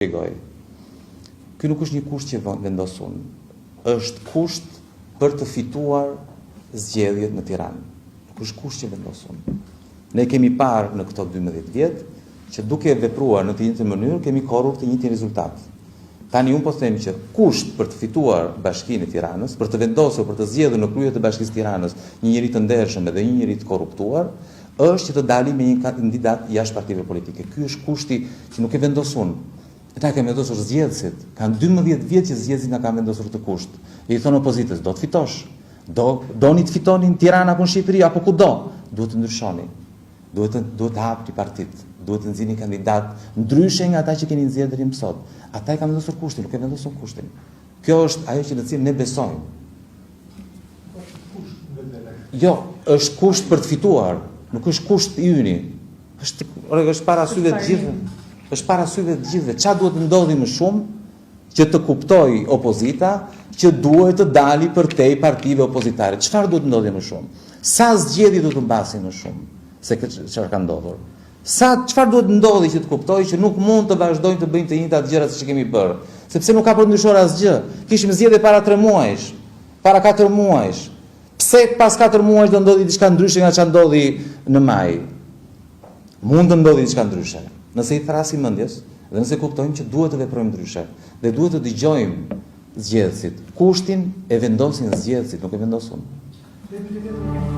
Shpjegoj. Ky nuk është një kusht që vendos unë. Është kusht për të fituar zgjedhjet në Tiranë. Nuk është kusht që vendos unë. Ne kemi parë në këto 12 vjet që duke vepruar në të njëjtën mënyrë kemi korrur të njëjtin rezultat. Tani unë po them që kusht për të fituar Bashkinë e Tiranës, për të vendosur, për të zgjedhur në krye të Bashkisë së Tiranës një njeri të ndershëm edhe një njeri të korruptuar, është që të dalim me një kandidat jashtë partive politike. Ky është kushti që nuk e vendos unë. E ta kanë vendosur zgjedhësit. Kanë 12 vjet që zgjedhësit na kanë vendosur këtë kusht. E i thonë opozitës, do të fitosh. Do doni të fitoni në Tiranë apo në Shqipëri apo kudo, duhet të ndryshoni. Duhet të duhet të hapni partitë, duhet të nxirrni kandidat ndryshe nga ata që keni nxjerrë deri më sot. Ata e kanë vendosur kushtin, nuk e vendos unë kushtin. Kjo është ajo që në cilën ne besojmë. Jo, është kusht për të fituar, nuk është kusht i yni. Është, ore, është para syve të gjithëve. Është para syve të gjithëve. Ça duhet të ndodhi më shumë që të kuptojë opozita që duhet të dali përtej partive opozitare? Çfarë duhet të ndodhi më shumë? Sa zgjedhje duhet të humbasin më shumë se këtë çfarë ka ndodhur? Sa çfarë duhet të ndodhi që të kuptojë që nuk mund të vazhdojmë të bëjmë të njëjtat gjëra siç kemi bërë, sepse nuk ka për të ndryshuar asgjë. Kishim zgjedhje para 3 muajsh, para 4 muajsh. Pse pas 4 muajsh do ndodhi diçka ndryshe nga çfarë ndodhi në maj? Mund të ndodhi diçka ndryshe. Nëse i thërrasim mendjes dhe nëse kuptojmë që duhet të veprojmë ndryshe dhe duhet të dëgjojmë zgjedhësit. Kushtin e vendosin zgjedhësit, nuk e vendos unë.